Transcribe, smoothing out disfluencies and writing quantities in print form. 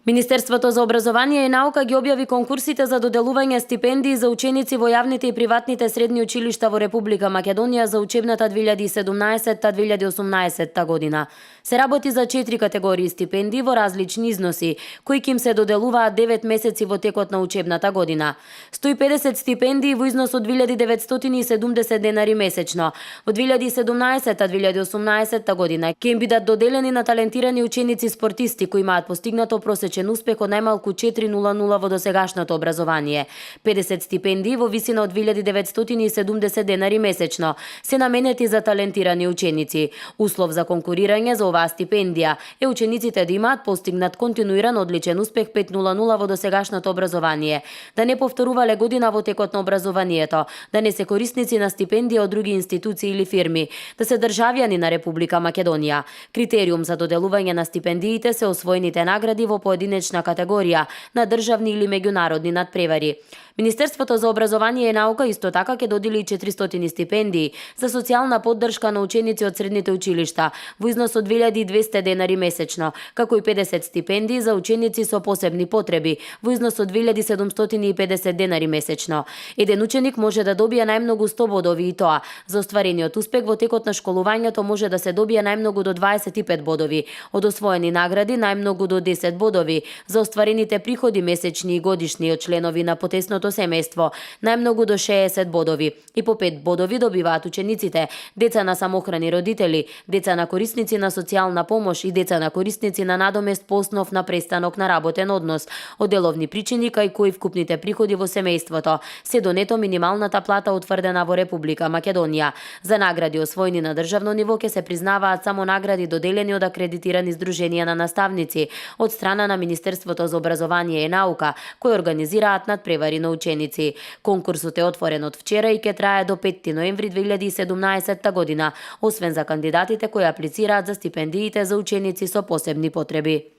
Министерството за образование и наука ги објави конкурсите за доделување стипендии за ученици во јавните и приватните средни училишта во Република Македонија за учебната 2017-2018 година. Се работи за 4 категории стипендии во различни износи, кои им се доделуваат 9 месеци во текот на учебната година. 150 стипендии во износ од 2970 денари месечно. Во 2017-2018 година ќе им бидат доделени на талентирани ученици спортисти кои имаат постигнато просечен успех од најмалку 4.00 во досегашното образование. 50 стипендии во висина од 2970 денари месечно се наменети за талентирани ученици. Услов за конкурирање за оваа стипендија е учениците да имаат постигнат континуиран одличен успех 5.00 во досегашното образование, да не повторувале година во текот на образованието, да не се корисници на стипендија од други институции или фирми, да се државјани на Република Македонија. Критериум за доделување на стипендиите се освоените награди во поединечна категорија на државни или меѓународни надпревари. Министерството за образование и наука исто така ќе додели 400 стипендии за социјална поддршка на ученици од средните училишта во износ од 2200 денари месечно, како и 50 стипендии за ученици со посебни потреби во износ од 2750 денари месечно. Еден ученик може да добие најмногу 100 бодови и тоа за остварениот успех во текот на школувањето може да се добие најмногу до 25 бодови, од освоени награди најмногу до 10 бодови, за остварените приходи месечни и годишни од членови на потесното семејство најмногу до 60 бодови и по 5 бодови добиваат учениците, деца на самохрани родители, деца на корисници на социјална помош и деца на корисници на надомест по основ на престанок на работен однос, од деловни причини кај кои вкупните приходи во семејството се до нето минималната плата утврдена во Република Македонија. За награди освоени на државно ниво ќе се признаваат само награди доделени од акредитирани здруженија на наставници од страна на Министерството за образование и наука, кои организираат надпревари на ученици. Конкурсот е отворен од вчера и ќе трае до 5 ноември 2017 година, освен за кандидатите кои аплицираат за стипендиите за ученици со посебни потреби.